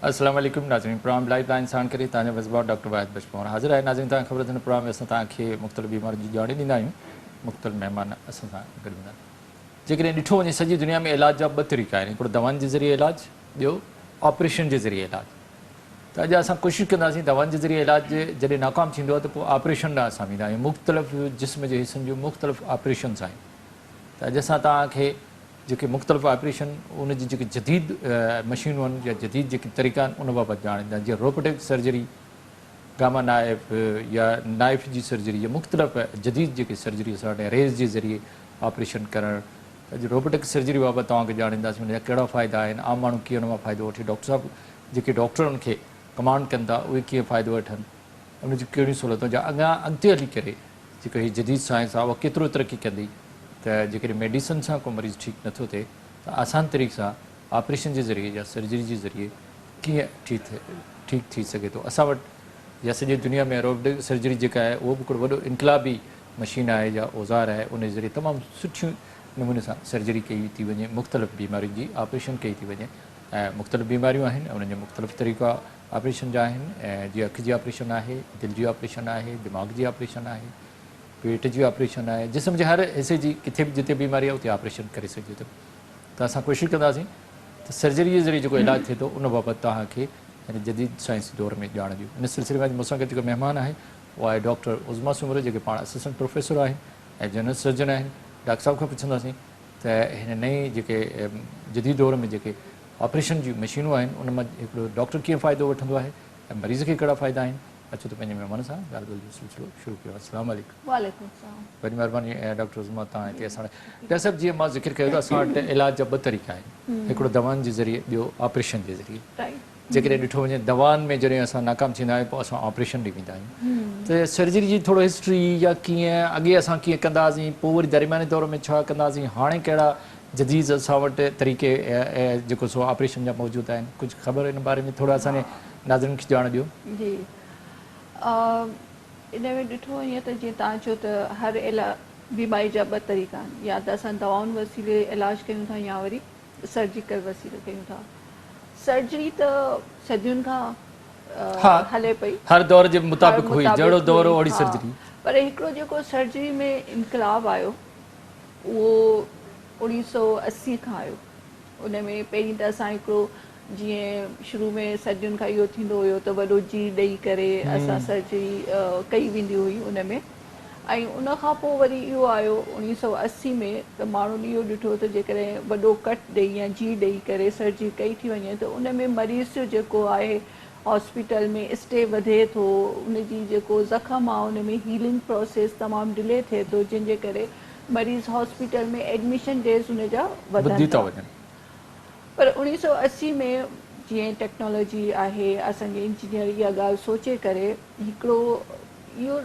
السلام عليڪم ناظرين پروگرام لائيف لائن ساڻ ڪري توهان جو ميزبان ڊاڪٽر واحد بخش پنهور حاضر آهي. ناظرين توهان کي خبر اٿن پروگرام ۾ اسان توهان کي مختلف بيمارين جي ڄاڻ ڏيندا آهيون، مختلف مهمان اسان سان گڏ هوندا آهن. جيڪڏهن ڏٺو وڃي سڄي دنيا ۾ علاج جا ٻه طريقا آهن، هڪڙو دوائن جي ذريعي علاج، ٻيو آپريشن جي ذريعي علاج. ته اڄ اسان ڪوشش ڪنداسين دوائن جي ذريعي علاج جڏهن ناڪام ٿيندو آهي ته پوء آپريشن ڏانهن اسان ويندا آهيون. مختلف جسم جي حصن جون مختلف آپريشنس آهن ته اڄ اسان توهان کي جيڪي مختلف آپريشن ان جي جيڪي جديد مشينون آهن يا جديد جيڪي طريقا آهن ان بابت ڄاڻ ڏيندا جيئن روبوٽڪ سرجري، گاما نائف يا نائف جي سرجري يا مختلف جديد جيڪي سرجري اسان وٽ ريز جي ذريعي آپريشن ڪرڻ ته اڄ روبوٽڪ سرجري بابت توهان کي ڄاڻ ڏينداسين ان جا ڪهڙا فائدا آهن عام ماڻهو ڪيئن ان مان فائدو وٺي ڊاڪٽر صاحب جيڪي ڊاڪٽر ان کي ڪمانڊ ڪن ٿا اهي ڪيئن فائدو وٺن ان جون ڪهڙيون سهولتون جا اڳيان اڳتي هلي ڪري جيڪا هي جديد سائنس آهي اها ڪيترو ترقي ڪندي ته جيڪڏهن ميڊيسن سان ڪو مريض ٺيڪ نٿو ٿئي ته آسان طريقي سان آپريشن جي ذريعي يا سرجري جي ذريعي ڪيئن ٺيڪ ٿي سگهي ٿو. اسان وٽ يا سڄي دنيا ۾ روبوٽڪ سرجري جيڪا آهي اهو به هڪڙو وڏو انقلابي مشين آهي يا اوزار آهي ان جي ذريعي تمام سٺي نموني سان سرجري ڪئي ٿي وڃي مختلف بيمارين جي آپريشن ڪئي ٿي وڃي ۽ مختلف بيماريون آهن انهن جا مختلف طريقا آپريشن جا آهن جيئن اک جي آپريشن آهي، دل جي آپريشن آهي، دماغ جي آپريشن آهي، پيٽ جي آپريشن آهي، جسم جي هر حصي جي ڪٿي به جتي بيماري آهي اتي آپريشن ڪري سگهجي ٿو ته اسان ڪوشش ڪنداسين ته سرجري جي ذريعي جيڪو علاج ٿئي ٿو ان بابت توهان کي هن جديد سائنسي دور ۾ ڄاڻ ڏيون. ان سلسلي ۾ اڄ مون سان گڏ جيڪو مهمان آهي اهو آهي ڊاڪٽر عظميٰ سومرو جيڪي پاڻ اسسٽنٽ پروفيسر آهن ۽ جنرل سرجن آهن. ڊاڪٽر صاحب کان پڇنداسين ته هن نئين جيڪي جديد دور ۾ جيڪي آپريشن جون مشينون آهن ان مان هڪڙو ڊاڪٽر ڪيئن فائدو وٺندو آهي ۽ مريض کي ڪهڙا فائدا آهن. اچو ته پنهنجي مهمان سان ڳالهه ٻولهه جو سلسلو شروع ڪيون. السلام عليڪم. وعليڪم السلام. وڏي مهرباني ڊاڪٽر عظميٰ توهان هتي اسان وٽ. ڊاڪٽر صاحب جيئن مان ذڪر ڪيو ته اسان وٽ علاج جا ٻه طريقا آهن هڪڙو دوائن جي ذريعي ٻيو آپريشن جي ذريعي. جيڪڏهن ڏٺو وڃي دوائن ۾ جڏهن اسان ناڪام ٿيندا آهيون پوء اسان آپريشن ڏي ويندا آهيون ته سرجري جي ٿورو هسٽري يا ڪيئن اڳي اسان ڪيئن ڪندا هئاسين پوء وري درمياني دور ۾ ڇا ڪندا هئاسين هاڻي ڪهڙا جديد اسان وٽ طريقي جيڪو سو آپريشن جا موجود آهن ڪجهه خبر ان باري ۾ ٿورو اسان جي ناظرين کي ڄاڻ ڏيو. جي ان ۾ ڏٺو وڃي ته جيئن توهان چيو ته هر بيماري جا ٻه طريقا آهن يا ته اسان دوائن وسيلي علاج ڪيون ٿا يا وري سرجيڪل وسيلي ڪيون ٿا. سرجري ته صدين کان هلي پئي. هر دور جي مطابق هئي، جهڙو دور هو اوهڙي سرجري. پر هڪڙو جيڪو سرجري ۾ انقلاب آيو اهو 1980 کان آيو. ان ۾ پهرين ته اسان هڪڙو جيئن شروع ۾ صدين کان اهو ٿيندو هيو ته وڏو جي ڏئي ڪري اسان سرجري ڪئي ويندي هئي ان ۾. ۽ ان کان پوء وري اهو آيو 1980 ۾ ته ماڻهن اهو ڏٺو ته جيڪڏهن وڏو ڪٽ ڏئي يا جي ڏئي ڪري سرجري ڪئي ٿي وڃي ته ان ۾ مريض جو جيڪو آهي هاسپيٽل ۾ اسٽي وڌي ٿو ان جي جيڪو زخم آهي ان ۾ هيلنگ پروسيس تمام ڊلي ٿئي ٿو جنهن جي ڪري مريض هاسپيٽل ۾ ايڊميشن ڊيز ان جا وڌن ٿا. پر 1980 ۾ جيئن ٽيڪنالاجي آهي اسان جي انجنيئر اها ڳالهه سوچي ڪري هڪڙو اهو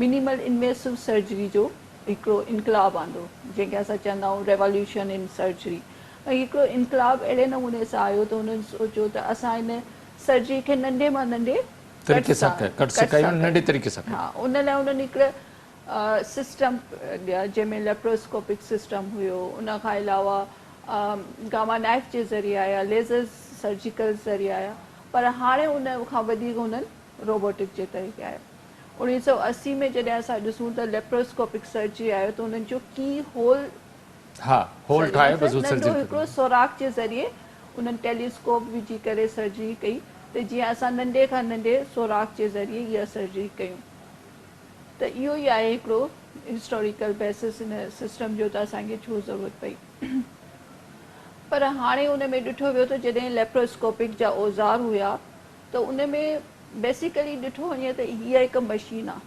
منيمل انويسو سرجري جو هڪڙو انقلاب آندو جنهن کي اسان چوندا آهيون ريواليوشن ان سرجري ۽ هڪڙو انقلاب اهڙي نموني سان آيو ته انهن سوچيو ته اسان ان سرجري کي ننڍي مان ننڍي طريقي سان ڪٽ سان ڪيون ننڍي طريقي سان ها ان لاء انهن هڪڙو سسٽم جنهن ۾ ليپروسڪوپڪ سسٽم هيو ان کان علاوه گاما نائف جي ذريعي آيا ليزر سرجيڪل ذريعي آيا پر هاڻي ان کان وڌيڪ انهن روبوٽڪ جي طريقي آيو. 1980 ۾ جڏهن اسان ڏسون ته ليپروسڪوپڪ سرجري آيو ته انهن جو ڪي هول ها هول ٺاهي بس ننڍو هڪڙو سوراخ جي ذريعي انهن ٽيليسڪوپ وجهي ڪري سرجري ڪئي ته جيئن اسان ننڍي کان ننڍي سوراخ جي ذريعي اها سرجري ڪيون ته اهو ئي آهي هڪڙو هسٽاريڪل بيسس ان سسٽم جو ته اسان کي ڇو ضرورت پئي پر هاڻي ان ۾ ڏٺو ويو ته جڏهن ليپروسڪوپڪ جا اوزار هيا ته ان ۾ بيسيڪلي ڏٺو وڃي ته هيء هڪ مشين آ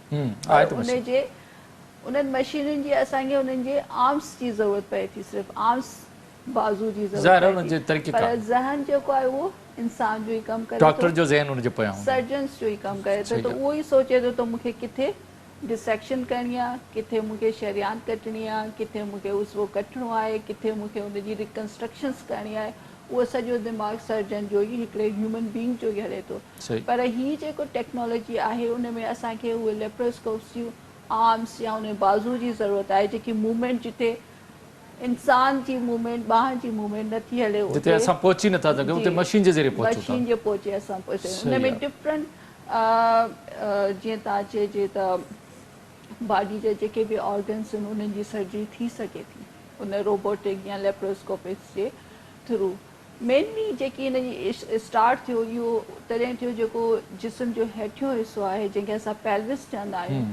پر ان جي انهن مشينن جي اسان کي انهن جي آرمس جي ضرورت پئي ٿي صرف آرمس بازو جي ضرورت پئي ٿي پر ذهن جيڪو آهي اهو انسان جو ئي ڪم ڪري ٿو ڊاڪٽر جو ذهن ان جي پويان هوندو سرجنس جو ئي ڪم ڪري ٿو ته اهو ئي سوچي ٿو ته مون کي ڪٿي ڊسيڪشن ڪرڻي آ ڪٿي مون کي شريان ڪٽڻي آ ڪٿي مون کي عضوو ڪٽڻو آهي ڪٿي مون کي ان جي ريڪنسٽرڪشنس ڪرڻي آهي اهو سڄو دماغ سرجن جو ئي هڪڙي هيومن بينگ جو ئي هلي ٿو پر هي جيڪو ٽيڪنالاجي آهي ان ۾ اسان کي اهي ليپروسڪوپس جون آرمس يا ان بازو جي ضرورت آهي جيڪي موومينٽ جتي انسان جي موومينٽ ٻانهن جي موومينٽ نه ٿي هلي جتي اتي اسان پهچي نه ٿا سگهون جي اتي مشين جي ذريعي پهچون ٿا. مشين جي پهچي اسان پهچي ان صحيح ۾ آ. ڊفرنٽ جيئن تان چئجي ته باڊي جا جيڪي به آرگنس آهن انهن جي سرجري ٿي سگهي ٿي ان روبوٽڪ يا ليپروسڪوپڪس جي ٿرو. مينلي جيڪي هن جي اسٽارٽ ٿيو اهو تڏهن ٿيو جيڪو جسم جو هيٺيون حصو آهي جنهن کي اسان پيلوس چوندا آهيون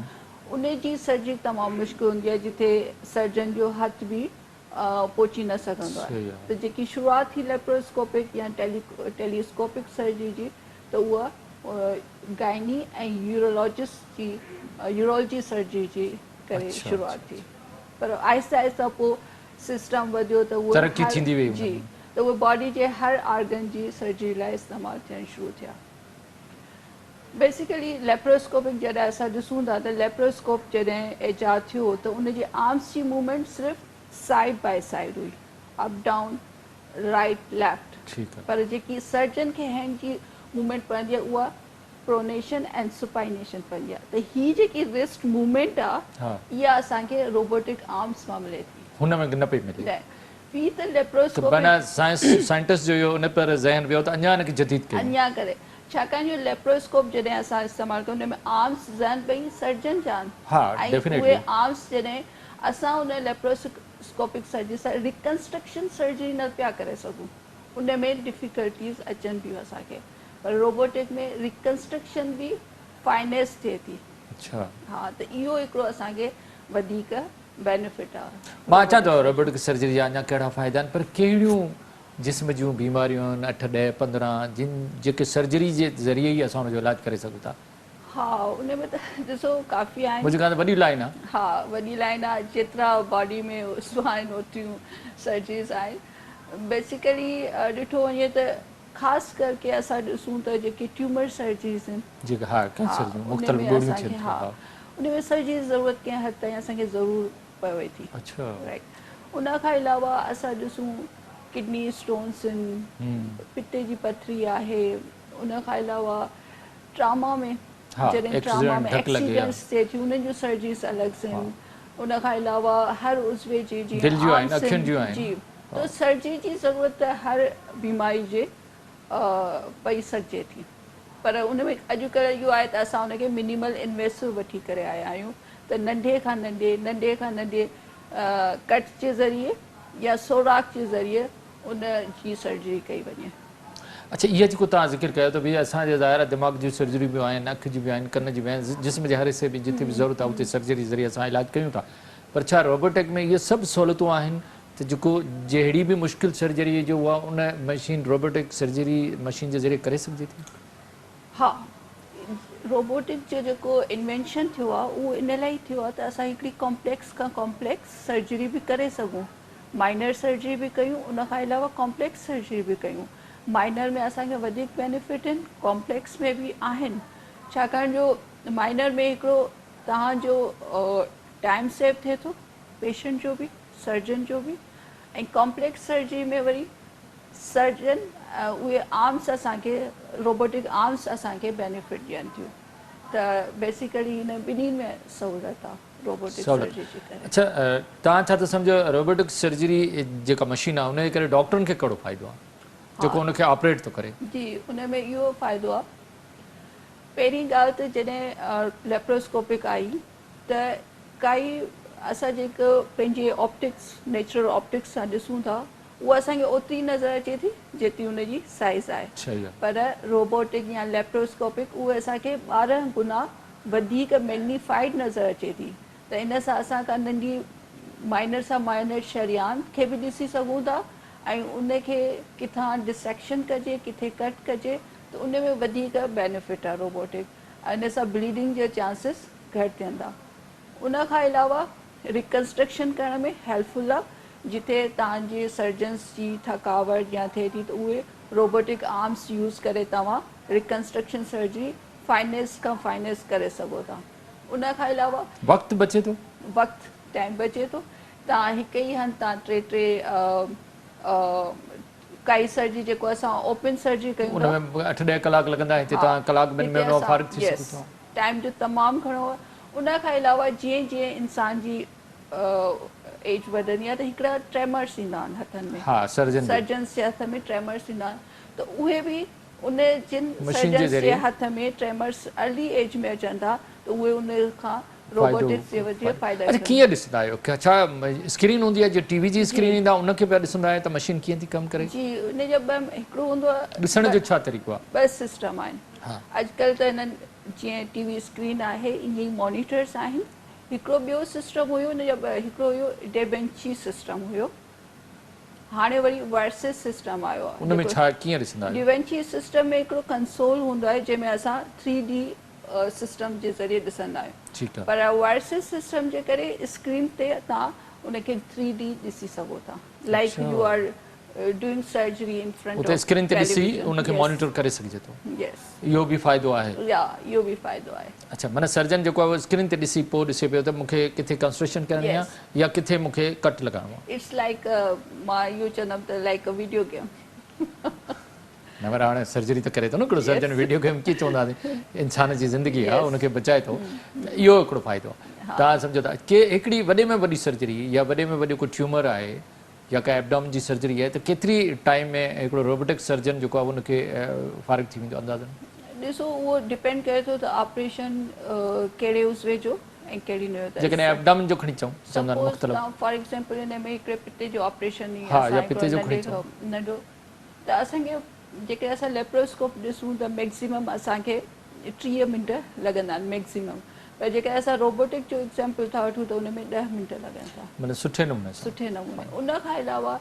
ان جي سرجري تمام مشڪل هوندي آهي جتي سرجن جو هٿ به پهچي نه سگهندو آهي ته جيڪي شروعات ٿي ليپروسڪوپڪ يا ٽيليسڪوپڪ سرجري جي ته اها گائني ۽ يورولوجسٽ جي يورولوجي سرجري جي ڪري شروعات ٿي پر آهستي آهستي پوء سسٽم وڌيو ته اهي ترقي هر ٿيندي وئي جي ان ۾. ته اهي باڊي جي هر آرگن جي سرجري لاء استعمال ٿيڻ شروع ٿيا. بيسيڪلي ليپروسڪوپڪ جڏهن اسان ڏسون ٿا ته ليپروسڪوپ جڏهن ايجاد ٿيو ته ان جي آرمس جي موومينٽ صرف سائيڊ بائي سائيڊ هئي، اپ ڊائون، رائيٽ ليفٽ، ٺيڪ آ. پر جيڪي سرجن کي هينڊ جي موومينٽ پوندي آهي اها پرونيشن ۽ سپائنيشن پوندي آهي ته هي جيڪي رسٽ موومينٽ آهي اها اسان کي روبوٽڪ آرمس مان ملي ٿي. هن ۾ نه پئي ملي. نه في ته ته ليپروسڪوپڪ. بنا سائنس سائنٽسٽ جو اهو ان پر ذهن ويو ته اڃا ان کي جديد ڪيون. اڃا ڪري ڇاڪاڻ جو ليپروسڪوپ جڏهن اسان استعمال ڪيون ان ۾ آرمس ذهن پئي سرجن جا آهن ۽ اهي آرمس جڏهن اسان ان ليپروسڪوپڪ سرجري سان ريڪنسٽرڪشن سرجري نه پيا ڪري سگهون ان ۾ ڊفيڪلٽيز اچن پيون اسان کي. پر روبوٽڪ ۾ ريڪنسٽرڪشن به فائنيس ٿئي ٿي. اڇا. ها ته اهو هڪڙو اسان کي وڌيڪ بينيفٽ آ. مان اچان ٿو روبوٽڪ سرجري جا اڃا ڪهڙا فائدا آهن پر ڪهڙيون جسم جون بيماريون آهن اٺ ڏهه 15 جن جيڪي سرجري جي ذريعي ئي اسان ان جو علاج ڪري سگهون ٿا. ها ان ۾ ته ڏسو ڪافي آهن. منهنجي خيال ۾ وڏي لائين آ. ها وڏي لائين آ جيترا باڊي ۾ عضوا آهن اوتريون سرجريز آهن بيسيڪلي ڏٺو وڃي ته خاص ڪرڪي اسان ڏسون ته جيڪي ٽيومر سرجريز آهن جيڪي ها ڪينسر جون مختلف ڳوڙهيون ٿين ٿيون ها ان ۾ سرجري جي ضرورت ڪنهن حد تائين اسان کي ضرور پوي ٿي. اڇا. رائيٽ ان کان علاوه اسان ڏسون ڪڊني اسٽونس آهن، پتي جي پٿري آهي، ان کان علاوه ٽراما ۾ جڏهن ٽراما ۾ ايڪسيڊنٽس ٿئي ٿي انهن جون سرجريز الڳ آهن، ان کان علاوه هر عضوي جي جيئن دل جون آهن، اکين جون آهن. جي ته سرجري جي ضرورت ته هر بيماري جي پئي سگهجي ٿي پر ان ۾ اڄڪلهه اهو آهي ته اسان ان کي منيمل انويسو وٺي ڪري آيا آهيون ته ننڍي کان ننڍي ننڍي کان ننڍي ڪٽ جي ذريعي يا سوراخ جي ذريعي ان جي سرجري ڪئي وڃي. اڇا اها جيڪو توهان ذڪر ڪيو ته ڀئي اسان جي ظاهر آهي دماغ جون سرجريون به آهن اک جون به آهن ڪن جون به آهن جسم جي هر حصي ۾ جتي به ضرورت آهي اتي سرجري جي ذريعي اسان علاج ڪيون ٿا پر ڇا روبوٽڪ ۾ اهي سڀ سهولتون آهن ته جيڪو جهڙي به مشڪل سرجري هجي اها ان مشين روبوٽڪ سرجري مشين جي ذريعي ڪري سگهجي ٿي؟ ها روبوٽڪ جو جيڪو انوينشن ٿيو آهي اهو ان لاء ئي ٿيو آهي ته اسان هڪڙي ڪامپليڪس کان ڪامپليڪس سرجري به ڪري سگهون مائنر سرجري به ڪيون ان کان علاوه ڪامپليڪس سرجري به ڪيون مائنر ۾ اسان کي وڌيڪ بينيفٽ آهن ڪامپليڪس ۾ به آهن ڇاڪاڻ جو مائنر ۾ هڪڙو توهان جو ٽائيم سيو ٿئي ٿو پيشنٽ جو به سرجن جو به ۽ ڪامپليڪس سرجري ۾ وري سرجن اهي آرمس اسان کي روبوٽڪ آرمس اسان کي بينيفٽ ڏين ٿيون ته بيسيڪلي هن ٻنهي ۾ سهولت آهي روبوٽڪ سرجري جي ڪري. اڇا توهان ڇا ٿا سمجهو روبوٽڪ سرجري جيڪا مشين آهي ان جي ڪري ڊاڪٽرن کي ڪهڙو فائدو آهي جيڪو ان کي آپريٽ ٿو ڪري؟ جي ان ۾ اهو فائدو آهي پهرين ڳالهه ته جڏهن ليپروسڪوپڪ آئي ته ڪائي اسان جيڪو پنهنجي آپٽڪس نيچرل آپٽڪس سان ڏسون ٿا اها اسان کي اوتري نظر اچي ٿي جيتري ان جي سائيز آهي پر روبوٽڪ يا ليپروسڪوپڪ اهي اسان کي 12 گنا وڌيڪ ميگنيفائيڊ نظر اچي ٿي ته ان سان اسان ڪا ننڍي مائنر سان مائنر شريان کي به ڏسي سگهون ٿا ۽ ان کي ڪٿان ڊسيڪشن ڪجي ڪٿي ڪٽ ڪجي ته ان ۾ وڌيڪ بينيفٽ آهي روبوٽڪ ۽ ان سان بليڊنگ جا چانسز گهٽ ٿين ٿا. ان کان علاوه ريڪنسٽرڪشن ڪرڻ ۾ هيلپ فل آ جتي توهان جي سرجنس جي ٿڪاوٽ يا ٿئي ٿي ته اهي روبوٽڪ آرمس يوز ڪري توهان ريڪنسٽرڪشن سرجري فائنيسٽ کان فائنيسٽ ڪري سگهو ٿا. ان کان علاوه. وقت بچي ٿو. وقت ٽائيم بچي ٿو. توهان هڪ ئي هنڌ تان ٽي ٽي ڪائي سرجري جيڪو اسان اوپن سرجري ڪيون ٿا. ان ۾ اٺ ڏهه ڪلاڪ لڳندا هتي توهان ڪلاڪ ٻن ۾ ان مان فارغ ٿي سگهو ٿا. ٽائيم جو تمام گهڻو ان کان علاوه جيئن جيئن انسان جي ايج وڌندي آهي ته هڪڙا ٽريمرس ايندا آهن هٿن ۾. ها سرجن جي. سرجنس جي هٿ ۾ ٽريمرس ايندا آهن ته اهي به ان جن مشين جي سرجنس جي ذريعي. هٿ ۾ ٽريمرس ارلي ايج ۾ اچن ٿا ته اهي ان کان روبوٽڪس جي وڌيڪ فائدا اڇا کڻن. ڪيئن ڏسندا آهيو ڇا اسڪرين هوندي آهي جيئن ٽي وي جي اسڪرين جي. ايندا ان کي پيا ڏسندا آهيو ته مشين ڪيئن ٿي ڪم ڪري؟ جي ان جا ٻه هڪڙو هوندو آهي ڏسڻ جو ڇا طريقو آهي؟ ٻه سسٽم آهن ها. اڄڪلهه ته هنن جيئن ٽي وي اسڪرين آهي ائين ئي مانيٽرس آهن هڪڙو ٻيو سسٽم هيو ان جا ٻه هڪڙو هيو ڊيبنچي سسٽم هيو هاڻي وري ورسز سسٽم آيو آهي ان ۾ ڇا ڪيئن ڏسندا آهيو؟ ڊيونچي سسٽم ۾ هڪڙو ڪنسول هوندو آهي جنهن ۾ اسان ٿري ڊي سسٽم جي ذريعي ڏسندا آهيون ٺيڪ آهي پر ورسز سسٽم جي ڪري اسڪرين تي توهان ان کي ٿري ڊي ڏسي سگهو ٿا لائڪ اڇا you are doing surgery in front اتي آف اسڪرين تي ڏسي ٽيليويزن ان کي يس مانيٽر ڪري سگهجي ٿو يس اهو به فائدو آهي. يا اهو به فائدو آهي. اڇا معنيٰ سرجن جيڪو آهي اهو اسڪرين تي ڏسي پوء ڏسي پيو ته مون کي ڪٿي ڪنسٽرڪشن ڪرڻي آهي يس يا ڪٿي مون کي ڪٽ لڳائڻو آهي. It's like مان اهو چوندم ته لائڪ ا ويڊيو گيم. نه پر هاڻي سرجري ته ڪري ٿو نه هڪڙو سرجن يس ويڊيو گيم ڪيئن چونداسين انسان جي زندگي آهي يس ان کي بچائي ٿو ته اهو هڪڙو فائدو آهي ها توهان سمجهو ٿا ڪي هڪڙي وڏي ۾ وڏي سرجري يا وڏي ۾ وڏو ڪو ٽيومر آهي يا ڪا ايبڊامن جي سرجري آهي ته ڪيتري ٽائيم ۾ هڪڙو روبوٽڪ سرجن جيڪو آهي ان کي فارغ ٿي ويندو اندازن؟ ڏسو اهو ڊپينڊ ڪري ٿو ته آپريشن ڪهڙي عضوي جو ۽ ڪهڙي نوعيت جيڪڏهن ايبڊامن جو کڻي چئون چوندا آهن سپوز مختلف توهان فار ايگزامپل ان ۾ هڪڙي پتي جو آپريشن ئي ها اسان يا هڪڙو پتي جو کڻي ننڍي چئون. ننڍو ته اسان کي جيڪڏهن اسان ليپروسڪوپ ڏسون ته ميڪسيمم اسان کي 30 منٽ لڳندا آهن ميڪسيمم پر جيڪڏهن اسان روبوٽڪ جو ايگزامپل ٿا وٺون ته ان ۾ 10 منٽ لڳن ٿا. معنيٰ سٺي نموني سان. سٺي نموني ان کان علاوه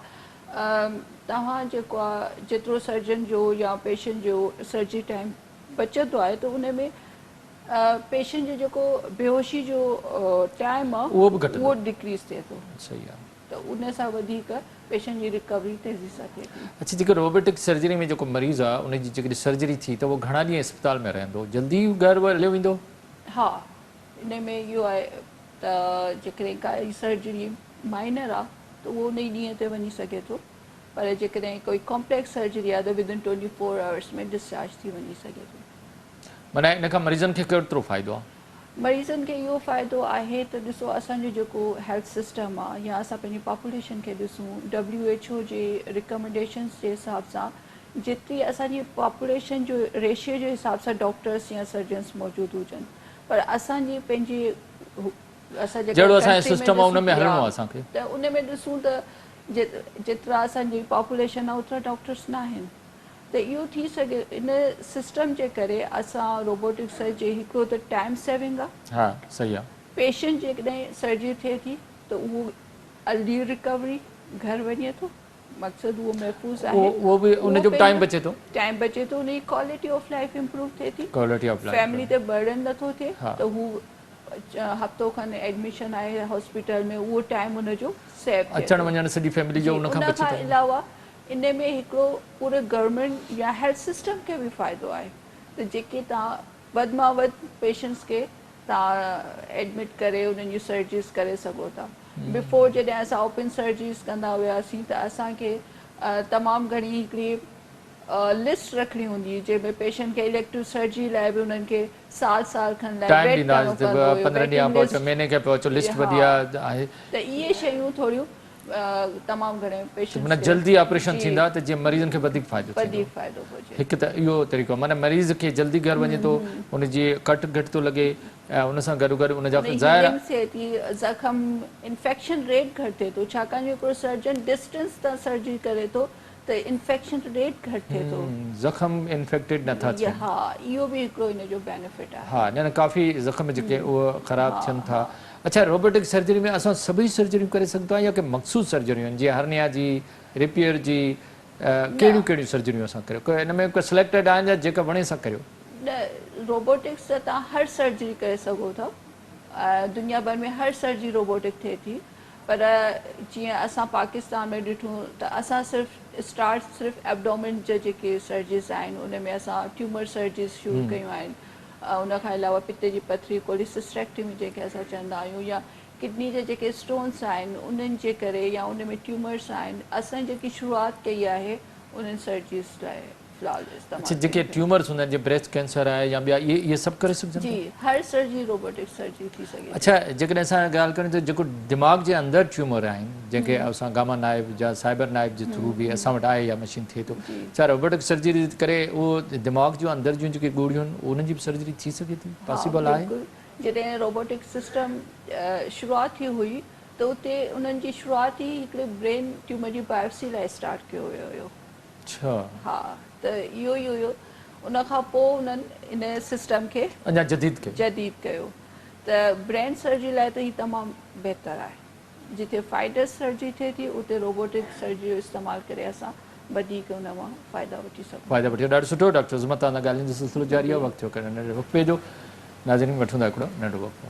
توهان جيڪو آهي جيترو سرجن جو يا پيشنٽ جو سرجري ٽائيم بچندو آهي ته ان ۾ پيشنٽ جو جيڪو بيهوشي جو ٽائيم آهي اهو به گهٽندو. اهو ڊڪريز ٿئي ٿو. صحيح آهي. ته ان سان وڌيڪ پيشنٽ جي رڪوري تيزي سان ٿئي ٿي. اڇا جيڪو روبوٽڪ سرجري ۾ جيڪو مريض آ ان جي جيڪڏهن سرجري ٿي ته اهو گهڻا ڏينهن اسپتال ۾ رهندو جلدي گهر هليو ويندو؟ ها ان ۾ اهو آهي ته جيڪڏهن ڪائي سرجري مائنر آ ته اهو ان ئي ڏينهن تي وڃي سگهي ٿو پر جيڪڏهن ڪوئي ڪامپليڪس سرجري آ ته ود ان 24 آورس ۾ ڊسچارج ٿي وڃي سگهي ٿو. معنيٰ ان کان مريضن کي ڪيترو فائدو آ؟ مريضن کي اهو فائدو آهي ته ڏسو اسان جو جيڪو هيلٿ سسٽم آ يا اسان پنهنجي پاپوليشن کي ڏسون ڊبليو ايڇ او جي ريڪمينڊيشنز جي حساب سان جيتري اسان جي پاپوليشن جو ريشيو جي حساب سان ڊاڪٽرس يا سرجنس موجود هجن پر اسان جي پنهنجي اسان جيڪا جهڙو اسان جو ڪنٽري ۾ سسٽم آ ان ڏسون ۾ هلڻو يا آ اسان کي. ته ان ۾ ڏسون ته جيترا اسان جي پاپوليشن آ اوترا ڊاڪٽرس ناهن. ته اهو ٿي سگهي ان سسٽم جي ڪري اسان روبوٽڪ سرجري هڪڙو ته ٽائيم سيونگ آ. ها صحيح آ. پيشنٽ جيڪڏهن سرجري ٿئي ٿي ته اهو ارلي رڪوري گهر وڃي ٿو مقصد اهو محفوظ آهي اهو به ان جو به ٽائيم بچي ٿو. ٽائيم بچي ٿو ان جي ڪوالٽي آف لائيف امپروو ٿئي ٿي. ڪوالٽي آف لائيف فيملي تي برڊن نٿو ٿئي ته هو هفتو کن ايڊميشن آهي هاسپيٽل ۾ اهو ٽائيم ان جو سيو ٿئي ٿو. اچڻ وڃڻ سڄي فيملي جو ان کان بچي ٿو. ان کان علاوه ان ۾ هڪڙو پوري گورنمينٽ يا هيلٿ سسٽم کي به فائدو آهي ته جيڪي توهان وڌ مان وڌ پيشنٽس کي توهان ايڊمٽ ڪري انهن جون سرجريز ڪري سگهو ٿا. بفور جڏهن اسان اوپن سرجريز ڪندا هياسين ته اسان کي تمام گهڻي هڪڙي لسٽ رکڻي هوندي هئي جنهن ۾ پيشنٽ کي اليڪٽو سرجري لاء به انهن کي سال سال کن لاء ٽائيم ويٽ ڏيندا ڪرڻو هئاسين پوندو هيو 15 ڏينهن ويٽنگ کان پوء اچو لسٽ مهيني کان پوء اچو لسٽ وڏي ها آهي. ته اهي شيون ٿوريون تمام گهڻي ته پيشنٽس معنيٰ کي جلدي آپريشن جي ٿيندا ته جيئن مريضن کي وڌيڪ فائدو ٿيندو. وڌيڪ فائدو پهچي. هڪ ته اهو طريقو معنيٰ مريض کي جلدي گهر وڃي ٿو ان جي ڪٽ گهٽ ٿو لڳي ۽ ان سان گڏو گڏ ان جا ان جي ظاهر هيلنگ ٿئي ٿي زخم انفيڪشن ريٽ گهٽ ٿئي ٿو ڇاڪاڻ جو هڪڙو سرجن ڊسٽنس تان سرجري ڪري ٿو ته انفيڪشن ريٽ گهٽ ٿئي ٿو. زخم انفيڪٽيڊ نه ٿا ٿين. ها اهو به هڪڙو ان جو بينيفٽ آهي. ها نه نه ڪافي زخم جيڪي اهي خراب ٿين ٿا. اڇا روبوٽڪ سرجري ۾ اسان سڀئي سرجريون ڪري سگهندا آهيون يا ڪي مخصوص سرجريون آهن جيئن هرنيا جي، رپيئر جي ڪهڙيون ڪهڙيون سرجريون اسان ڪريو ڪي ان ۾ ڪي سليڪٽيڊ آهن يا جيڪا وڻي سا ڪريو. نه روبوٽڪس ته توهان هر سرجري ڪري سگهو ٿا دنيا ڀر ۾ هر سرجري روبوٽڪ ٿئي ٿي پر جيئن اسان پاڪستان ۾ ڏٺو ته اسان صرف اسٽارٽ صرف ابڊومن جا جيڪي سرجريز آهن ان ۾ اسان ٽيومر سرجريز شروع ڪيون آهن ان کان علاوه پتي جي پٿري ڪوليسسٽيڪٽمي جنهن کي اسان چوندا آهيون يا ڪڊني جا جيڪي اسٽونس آهن انهن جي ڪري يا ان ۾ ٽيومرس آهن اسان جيڪي شروعات ڪئي آهي انهن سرجريز لاء. في الحال استعمال اڇا جيڪي ٽيومرز هوندا آهن جيئن بريسٽ ڪينسر آهي يا ٻيا اهي اهي سڀ ڪري سگهجن ٿا؟ جي هر سرجري روبوٽڪ سرجري ٿي سگهي ٿي. اڇا جيڪڏهن اسان ڳالهه ڪريون ته جيڪو دماغ جي اندر ٽيومر آهن جنهن کي اسان گاما نائف يا سائبر نائف جي ٿرو به اسان وٽ آهي اها مشين ٿئي ٿو ڇا روبوٽڪ سرجري ڪري اهو دماغ جون اندر جون جيڪي ڳوڙهيون آهن انهن جي به سرجري ٿي سگهي ٿي پاسيبل آهي؟ بلڪل جڏهن روبوٽڪ سسٽم شروعات ٿي هئي ته اتي انهن جي شروعات ئي هڪڙي برين ٽيومر جي بايوپسي لاء اسٽارٽ ڪيو ويو هيو. اڇا. ها ته اهو ئي هيو ان کان پوء انهن ان سسٽم کي اڃا جديد ڪيو. جديد ڪيو ته برين سرجري لاء ته هي تمام بهتر آهي جتي فائيڊس سرجري ٿئي ٿي اتي روبوٽڪ سرجري جو استعمال ڪري اسان وڌيڪ ان مان فائدا وٺي سگهون ٿا. فائدا وٺي ڏاڍو سٺو ڊاڪٽر عظمت توهان سان ڳالهين جو سلسلو جاري آهي وقت ٿيو ڪنهن ننڍڙي وقفي جو ناظرين وٺون ٿا هڪڙو ننڍڙو وقفو.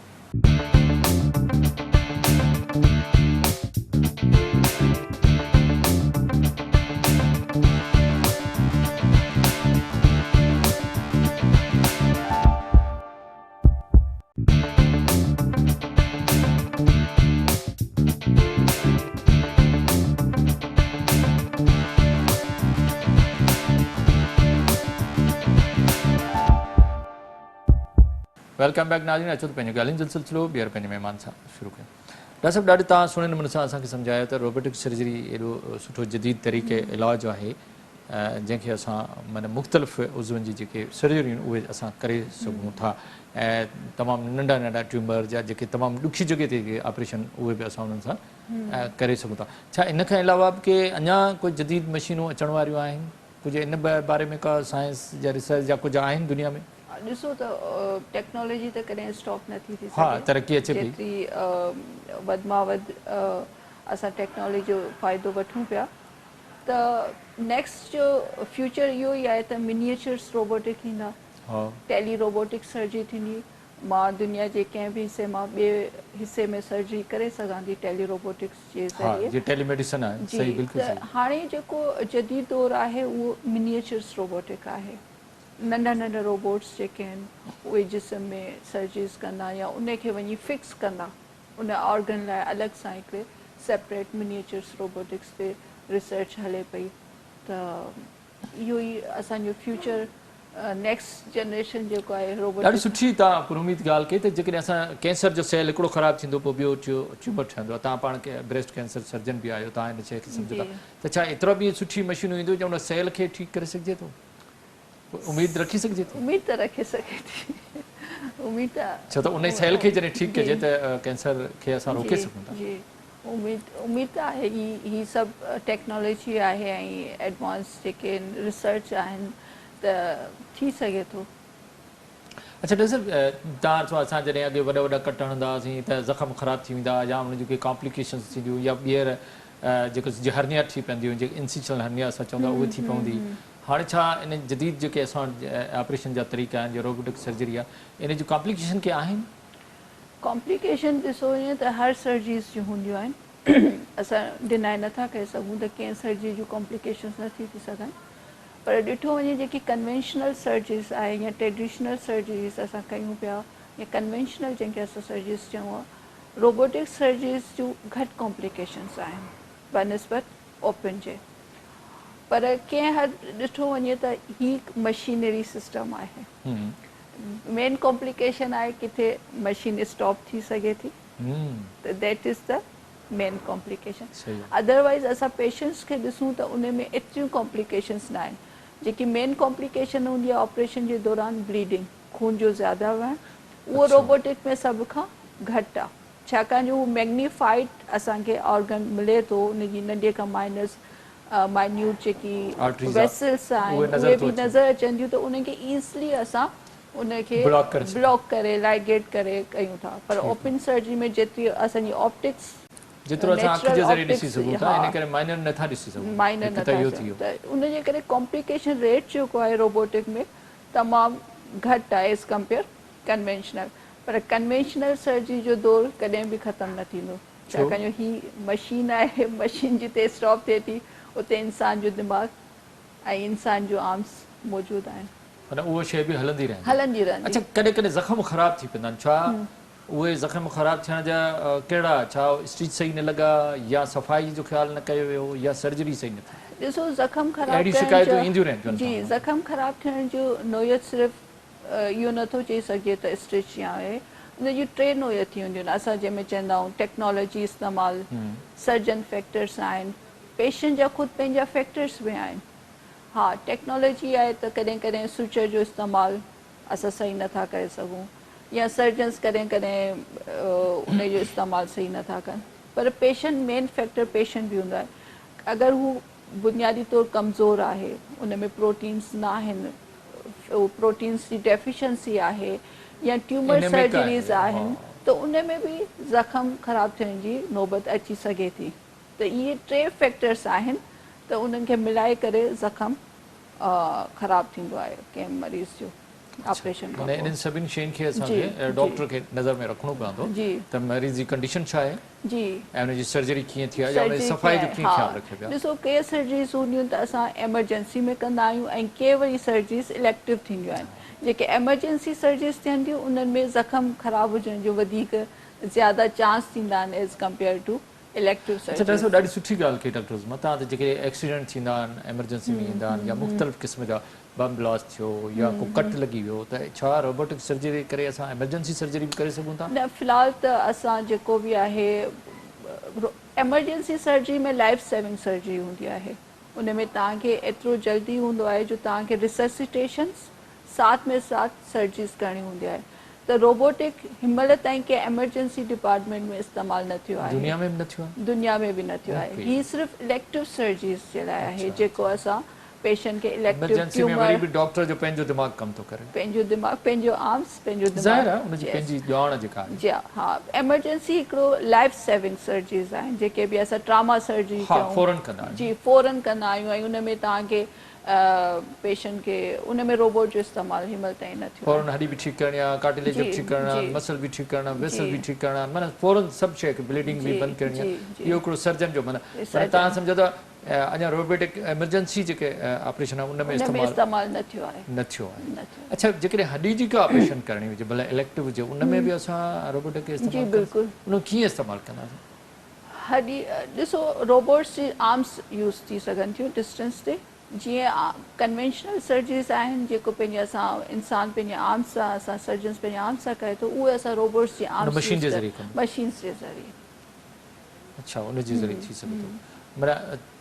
Welcome back ناظرين اچو ته پنهنجي ڳالهين جو سلسلو ٻيهر پنهنجي مهمان سان شروع ڪيون ڊاڪٽر صاحب ڏاڍي توهان سهڻي نموني سان اسان کي سمجهايو ته روبوٽڪ سرجري ايڏو سٺو جديد طريقي علاج آهي جنهن کي اسان معنی مختلف عضون جي جيڪي سرجريون اهي اسان ڪري سگهون ٿا ۽ تمام ننڍا ننڍا ٽيومر جا جيڪي تمام ڏکي جڳهه تي آپريشن اهي به اسان انهن سان ڪري سگهون ٿا ڇا ان کان علاوه به ڪي اڃا ڪو جديد مشينون اچڻ واريون آهن ڪجهه ان باري ۾ ڪا سائنس جا ريسرچ يا ڪجهه آهن دنيا ۾ ڏسو ته ٽيڪنالاجي ته ڪڏهن اسٽاپ نه ٿي ٿي سگهي ترقي اچي پئي جيتري وڌ مان وڌ اسان ٽيڪنالاجي جو فائدو وٺون پيا ته نيڪسٽ جو فيوچر اهو ئي آهي ته منيئچرس روبوٽڪ ايندا ٽيلي روبوٽڪ سرجري ٿيندي مان دنيا جي ڪنهن به حصي مان ٻئي حصي ۾ سرجري ڪري سگهان ٿي ٽيلي روبوٽڪس جي ذريعي جي ٽيلي ميڊيسن آهي جي ته هاڻي جيڪو جديد دور آهي اهو منيئچرس روبوٽڪ آهي ننڍا ننڍا روبوٽس جيڪي آهن اهي جسم ۾ سرجريز ڪندا يا ان کي وڃي فڪس ڪندا ان آرگن لاء الڳ سان هڪڙي سيپريٽ منيئچرس روبوٽڪس تي ريسرچ هلي پئي ته اهو ئي اسان جو فيوچر نيڪسٽ جنريشن جيڪو آهي ڏاڍي روبوٽڪس. سٺي توهان پر اميد ڳالهه ڪئي ته جيڪڏهن اسان ڪينسر جو سيل هڪڙو خراب ٿيندو پوء ٻيو ٽيومر ٺهندو آهي توهان پاڻ بريسٽ ڪينسر سرجن به آهيو توهان ان شيء کي سمجهو ٿا ته ڇا ايترا به سٺي مشينون اينديون جو ان سيل کي ٺيڪ ڪري سگهجي ٿو؟ اميد رکي سگهجي ٿي؟ اميد ته رکي سگهي ٿي اميد ته ڇو ته انهي سيل کي جڏهن ٺيڪ ڪجي ته ڪينسر کي اسان روڪي سگهون ٿا. جي اميد اميد ته آهي هي هي سڀ ٽيڪنالاجي آهي ۽ ايڊوانس جيڪي ريسرچ آهن ته ٿي سگهي ٿو. اڇا ڊاڪٽر صاحب تان چئو اسان جڏهن اڳي وڏا وڏا ڪٽ هڻندا هئاسين ته زخم خراب ٿي ويندا هئا يا انهن جون ڪي ڪامپليڪيشنز ٿينديون يا ٻيهر جيڪو هرنيا ٿي پونديون جيڪي انسيشنل هرنيا اسان چوندا اهي ٿي پوندي هاڻي ڇا ان جديد جيڪي اسان وٽ آپريشن جا طريقا آهن يا روبوٽڪ سرجري آهي ان جون ڪامپليڪيشن ڪي آهن؟ ڪامپليڪيشن ڏسو ائين ته هر سرجريز جون هونديون آهن اسان ڊنائي نٿا ڪري سگهون ته ڪنهن سرجري جون ڪامپليڪيشنز نه ٿي ٿي سگهن پر ڏٺو وڃي جيڪي ڪنوينشنل سرجريز آهي يا ٽريڊيشنل سرجريز اسان ڪيون پيا يا ڪنوينشنل جنهن کي اسان سرجريز چئون روبوٽڪ سرجريز جون گهٽ ڪامپليڪيشنز آهن بنسبت اوپن جي پر ڪنهن حد ڏٺو وڃي ته هي مشينري سسٽم آهي مين ڪامپليڪيشن آهي ڪٿي مشين اسٽاپ ٿي سگهي ٿي ته that is the main complication otherwise اسان پيشنٽس کي ڏسون ته ان ۾ ايتريون ڪامپليڪيشنس نه آهن جيڪي مين ڪامپليڪيشن هوندي آهي آپريشن جي دوران بليڊنگ خون جو زياده وهڻ اهو روبوٽڪ ۾ سڀ کان گهٽ آهي ڇاڪاڻ جو هو ميگنيفائيڊ اسان کي آرگن ملي ٿو ان جي ننڍي کان مائنس مائنيوٽ جيڪي ويسلس آهن اهي به نظر اچن ٿيون ته انهن کي ايزلي اسان ان کي بلاڪ ڪري لائگيٽ ڪري ڪيون ٿا پر اوپن سرجري ۾ جيتري اسان جي آپٽڪس جيترو اسان اک جي ذريعي ڏسي سگهون ٿا ان ڪري مائنر نٿا ڏسي سگهون مائنر نٿا ته ان جي ڪري ڪامپليڪيشن ريٽ جيڪو آهي روبوٽڪ ۾ تمام گهٽ آهي ايز ڪمپيئر ڪنوينشنل پر ڪنوينشنل سرجري جو دور ڪڏهن به ختم نه ٿيندو ڇاڪاڻ جو هي مشين آهي مشين جتي اسٽاپ ٿئي ٿي اتي انسان جو دماغ ۽ انسان جون آرمس موجود آهن. معنيٰ اهو شيء به هلندي رهندي. هلندي رهندي. اڇا ڪڏهن ڪڏهن زخم خراب ٿي پوندا آهن ڇا اهي زخم خراب ٿيڻ جا ڪهڙا، ڇا اسٽيچ صحيح نه لڳا يا صفائي جو خيال نه ڪيو ويو يا سرجري صحيح نه ٿي. ڏسو زخم خراب اهڙيون ڪرڻ شڪايتون جا اينديون رهن ٿيون جي توهان وٽ. زخم خراب ٿيڻ جو نوعيت صرف اهو نه ٿو چئي سگهجي ته اسٽچ يا اهي ان جون ٽي نوعيت ٿي هونديون آهن اسان جنهن ۾ چوندا آهيون ٽيڪنالاجي استعمال سرجن فيڪٽرس آهن پيشنٽ جا خود پنهنجا فيڪٽرس به آهن ها ٽيڪنالاجي آهي ته ڪڏهن ڪڏهن سوچر جو استعمال اسان صحيح نه ٿا ڪري سگهون يا سرجنس ڪڏهن ڪڏهن ان جو استعمال صحيح نه ٿا ڪن پر پيشنٽ مين فيڪٽر پيشنٽ به هوندو آهي اگر هو بنيادي طور ڪمزور آهي ان ۾ پروٽينس نه آهن پروٽينس جي ڊيفيشنسي آهي يا ٽيومر سرجريز آهن ته ان ۾ به زخم خراب ٿيڻ جي نوبت اچي سگهي ٿي ته اهي ٽي فيڪٽرس آهن ته انهن کي ملائي ڪري زخم خراب ٿيندو آهي ڪنهن مريض جو آپريشن کان پوء. انهن سڀني شين کي اسان کي ڊاڪٽر کي نظر ۾ رکڻو پوندو ته مريض جي ڪنڊيشن ڇا آهي ۽ ان جي سرجري ڪيئن ٿي آهي يا ان جي صفائي جو ڪيئن خيال رکيو ويو آهي. ڏسو ڪي سرجريز هونديون ته اسان ايمرجنسي ۾ ڪندا آهيون ۽ ڪي وري سرجريز اليڪٽو ٿينديون آهن جيڪي ايمرجنسي سرجريز ٿين ٿيون انهن ۾ زخم خراب هجڻ جو وڌيڪ زياده چانس ٿيندا آهن ايز ڪمپيئر ٽو اليڪٽو اڇا ڊاڪٽر صاحب ڏاڍي سٺي ڳالهه ڪئي ڊاڪٽر عظميٰ توهان ته جيڪي ايڪسيڊنٽ ٿيندا آهن ايمرجنسي ۾ ايندا آهن يا مختلف قسم جا بم بلاسٽ ٿيو يا ڪو ڪٽ لڳي ويو ته ڇا روبوٽڪ سرجري ڪري اسان ايمرجنسي سرجري به ڪري سگهون ٿا؟ نه في الحال ته اسان جيڪو به آهي emergency surgery ۾ life saving surgery هوندي آهي ان ۾ توهان کي ايترو جلدي هوندو آهي جو توهان کي ريسسيٽيشنس ساٿ ۾ ساٿ سرجريز ڪرڻي هوندي آهي ته روبوٽڪ هن مهل تائين ڪنهن ايمرجنسي ڊپارٽمينٽ ۾ استعمال نه ٿيو آهي. دنيا ۾ به نه ٿيو آهي؟ دنيا ۾ به نه ٿيو آهي. هي صرف اليڪٽو سرجريز جي لاء آهي جيڪو اسان پيشنٽ کي اليڪٽو ايمرجنسي ۾ وري به ڊاڪٽر جو پنهنجو دماغ ڪم ٿو ڪري. پنهنجو دماغ، پنهنجو آرمس، پنهنجو دماغ. ظاهر آهي ان جي پنهنجي ڄاڻ جيڪا آهي. جي ها ايمرجنسي هڪڙو لائف سيونگ سرجريز آهن جيڪي به اسان ٽراما سرجري چئون. ها فورن ڪندا آهيون. جي فورن ڪندا آهيون ۽ ان ۾ توهان کي پيشنٽ کي ان ۾ روبوٽ جو استعمال هن مهل تائين نه ٿيو آهي. فورن هڏي به ٺيڪ ڪرڻي آهي، ڪارٽيليج به ٺيڪ ڪرڻا آهن، مسل به ٺيڪ ڪرڻا آهن، ويسل به ٺيڪ ڪرڻا آهن، معنيٰ فورن سڀ شيء کي بليڊنگ به بند ڪرڻي آهي، اهو هڪڙو سرجن جو معنيٰ معنيٰ توهان سمجهو ته اڃا روبوٽڪ ايمرجنسي جيڪي آپريشن آهن ان ۾ استعمال نه ٿيو آهي. نه ٿيو آهي. اڇا جيڪڏهن هڏي جي ڪا آپريشن ڪرڻي هجي ڀلي اليڪٽو هجي ان ۾ به اسان روبوٽڪ کي استعمال ڪري ان کي ڪيئن استعمال ڪنداسين؟ هڏي ڏسو روبوٽس جي آرمس يوز ٿي سگهن ٿيون ڊسٽنس تي جيئن ڪنوينشنل سرجريز آهن جيڪو پنهنجي اسان انسان پنهنجي آرمس سان اسان سرجنس پنهنجي آرمس سان ڪري ٿو اهي اسان روبوٽس جي آرمس مشين جي ذريعي ڪندا مشينس جي ذريعي اڇا ان جي ذريعي ٿي سگهي ٿو معنيٰ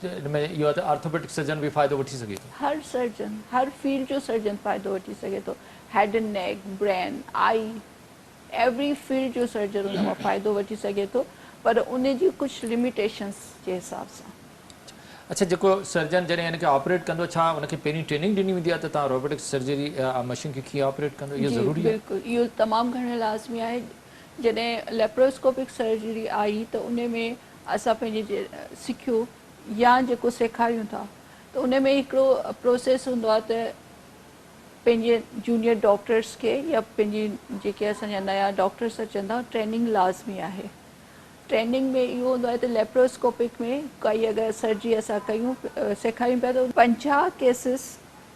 ان ۾ اهو آهي ته آرٿوپيڊڪ سرجن به فائدو وٺي سگهي ٿو هر سرجن هر فيلڊ جو سرجن فائدو وٺي سگهي ٿو head and neck brain eye every field جو سرجن ان مان فائدو وٺي سگهي ٿو پر ان جي ڪجهه لميٽيشنس جي حساب سان. اڇا جيڪو سرجن جڏهن ان کي آپريٽ ڪندو ڇا ان کي پهرين ٽريننگ ڏني ويندي آهي ته توهان روبوٽڪ سرجري مشين کي ڪيئن آپريٽ ڪندو اهو جي ضروري آهي؟ بلڪل اهو تمام گهڻو لازمي آهي جڏهن ليپروسڪوپڪ سرجري آئي ته ان ۾ اسان پنهنجي سکيو يا جيڪو سيکاريون ٿا ته ان ۾ هڪڙو پروسيس هوندو آهي ته پنهنجي جونيئر ڊاڪٽرس کي يا پنهنجي جيڪي اسان جا نيا ڊاڪٽرس اچن ٿا ٽريننگ لازمي آهي ٽريننگ ۾ اهو هوندو آهي ته ليپروسڪوپڪ ۾ ڪائي اگر سرجري اسان ڪيون سيکاريون پيا ته 50 ڪيسز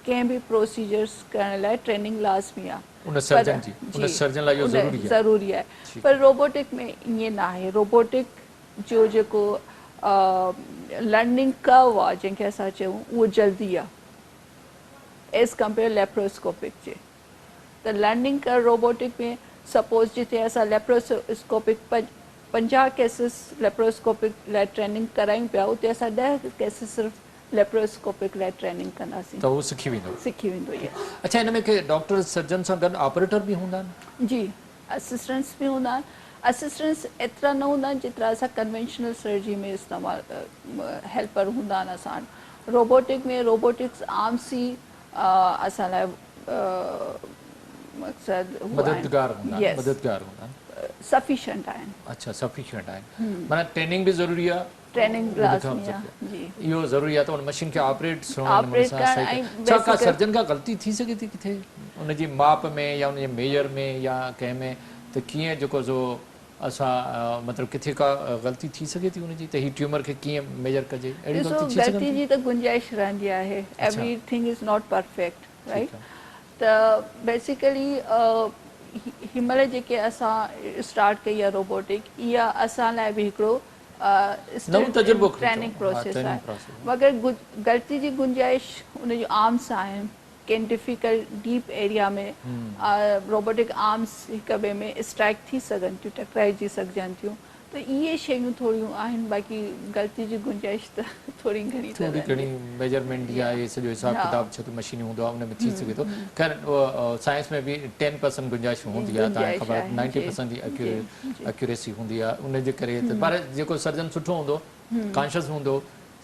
ڪنهن به پروسيجرس ڪرڻ لاء ٽريننگ لازمي آهي ان سرجن جي ان سرجن لاء اهو ضروري آهي ضروري آهي پر روبوٽڪ ۾ ائين نه آهي روبوٽڪ جو جيڪو لرننگ ڪرو آهي جنهن کي اسان چئون اهو جلدي آهي ايز ڪمپيئر ليپروسڪوپڪ جي ته لرننگ ڪر روبوٽڪ ۾ سپوز جتي اسان ليپروسڪوپڪ 50 ڪيسز ليپروسڪوپڪ لاء ٽريننگ ڪرايون پيا اتي اسان 10 ڪيسز صرف ليپروسڪوپڪ لاء ٽريننگ ڪنداسين ته هو سکي ويندو. سکي ويندو يس. اڇا ان ۾ ڪي ڊاڪٽر سرجن سان گڏ آپريٽر به هوندا آهن؟ جي اسسٽنٽس به هوندا آهن اسسٽنٽس ايترا نه هوندا آهن جيترا اسان ڪنوينشنل سرجري ۾ استعمال هيلپر هوندا آهن اسان وٽ روبوٽڪ ۾ روبوٽڪس آرمس ئي اسان لاء مقصد هو آهن. مددگار هوندا آهن مددگار هوندا آهن. سفيشنٽ آهن. اڇا سفيشنٽ آهن معنيٰ ٽريننگ به ضروري آهي. ٽريننگ به لازمي آهي جي. اهو ضروري آهي ته ان مشين کي آپريٽ سهڻي نموني سان صحيح ڪري ڇا ڪا سرجن کان غلطي ٿي سگهي ٿي ڪٿي ان جي ماپ ۾ يا ان جي ميجر ۾ يا ڪنهن ۾ ته ڪيئن جيڪو سو اسان مطلب ڪٿي ڪا غلطي ٿي سگهي ٿي ان جي ته هي ٽيومر کي ڪيئن ميجر ڪجي اهڙي ڏسو غلطي ٿي سگهن غلطي ٿي؟ جي ته گنجائش رهندي آهي everything is not perfect right ته بيسيڪلي هن مهل جيڪي اسان اسٽارٽ ڪئي آهي روبوٽڪ اها اسان لاء به هڪڙو نئون تجربو ٽريننگ پروسيس آهي مگر غلطي جي گنجائش ان جون آرمس آهن ڪن difficult deep area ۾ robotic arms هڪ ٻئي ۾ اسٽرائڪ ٿي سگهن ٿيون ٽڪرائجي سگهجن ٿيون ته اهي شيون ٿوريون آهن باقي غلطي جي گنجائش ته ٿوري گهڻي ته ٿوري گهڻي ميجرمينٽ يا اهي سڄو حساب ڪتاب ڇو ته مشيني هوندو آهي ان ۾ ٿي سگهي ٿو خير سائنس ۾ به ٽين پرسنٽ گنجائش هوندي آهي تهان کي خبر آهي نائنٽي پرسنٽ جي اڪيوريسي هوندي آهي ان جي ڪري ته پر جيڪو سرجن سٺو هوندو ڪانشس هوندو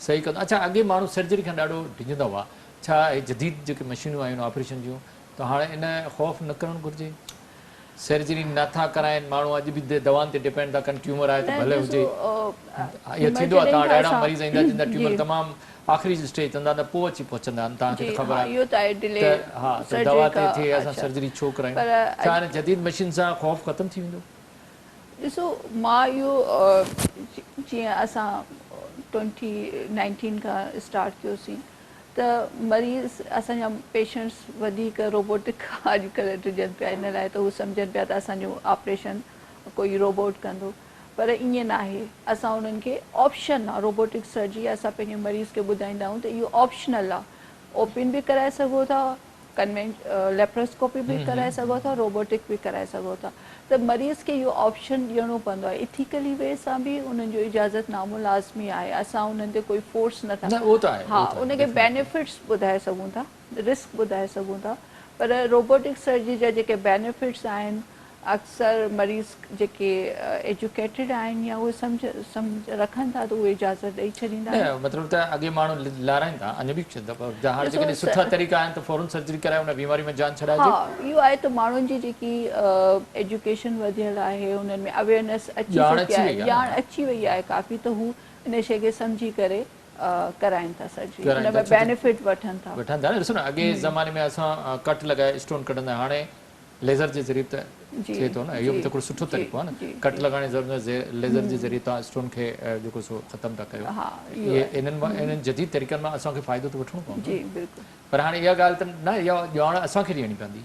صحيح ڪندو اڇا اڳي ماڻهو سرجري کان ڏاڍو ڊڄندا هئا ڇا اهي جديد جيڪي مشينون آيون آهن آپريشن جون ته هاڻي ان خوف نه ڪرڻ گهرجي؟ سرجري نه ٿا ڪرائين ماڻهو اڄ به دوائن تي ڊپينڊ ٿا ڪن ٽيومر آهي ته ڀلي هجي اهو ٿيندو آهي توهان وٽ اهڙا مريض ايندا جن جا ٽيومر تمام آخري اسٽيج تي هوندا ته پوء اچي پهچندا آهن توهان کي ته خبر آهي ته ها ته دوا تي ٿئي اسان سرجري ڇو ڪرايون ڇا هن جديد مشين سان خوف ختم ٿي ويندو؟ ڏسو مان اهو جيئن اسان ٽوئنٽي نائنٽين کان اسٽارٽ ڪيوسين ته مريض اسان جا پيشنٽس وڌيڪ روبوٽڪ کان اڄڪلهه ڊڄن پيا ان لاء ته هو سمجهن پيا ته اسان جو آپريشن ڪوئي روبوٽ ڪندو پر ائين ناهي اسان انهن کي آپشن آ روبوٽڪ سرجري اسان پنهنجي مريض کي ٻڌائيندا آهيون ته اهو آپشنل آ اوپن به ڪرائي سگهو ٿا ڪنوينٽ ليپروسڪوپي به ڪرائي سگهو ٿا روبوٽڪ به ڪرائي سگهو ٿا ته مريض کي اهو آپشن ڏيڻو پوندو آهي اٿيڪلي وي سان به انهن جو اجازت نامو لازمي آهي اسان انهن تي ڪوئي فورس نه ٿا ها ان کي بينيفٽس ٻڌائي سگهون ٿا رسڪ ٻڌائي سگهون ٿا پر روبوٽڪ سرجري جا جيڪي بينيفٽس آهن اڪثر مريض جيڪي ايجوڪيٽيڊ آهن يا اهي سمجهه سمجهه رکن ٿا ته اهي اجازت ڏئي ڇڏيندا آهن. نه مطلب ته اڳي ماڻهو لارائين ٿا اڃا به ٿين ٿا پر هاڻي جيڪڏهن سٺا طريقا آهن ته فورن سرجري ڪرائي ان بيماري مان جان ڇڏائجي. ها اهو آهي ته ماڻهن جي جيڪي ايجوڪيشن وڌيل آهي انهن ۾ اويئرنيس اچي چڪي آهي ڄاڻ اچي وئي آهي ڪافي ته هو ان شيء کي سمجهي ڪري ڪرائين ٿا سرجري ان ۾ بينيفٽ وٺن ٿا. وٺن ٿا نه ڏسو نه اڳي زماني ۾ اسان ڪٽ لڳائي اسٽون ڪڍندا هاڻي ليزر جي ذريعي ته ٿئي ٿو نه اهو به ته هڪڙو سٺو طريقو آهي نه ڪٽ لڳائڻ جي ضرورت نه ليزر جي ذريعي توهان اسٽون کي جيڪو سو ختم ٿا ڪيو اهي انهن مان انهن جديد طريقن مان اسان کي فائدو ته وٺڻو پوندو پر هاڻي اها ڳالهه ته نه اها ڄاڻ اسان کي ڏيڻي پوندي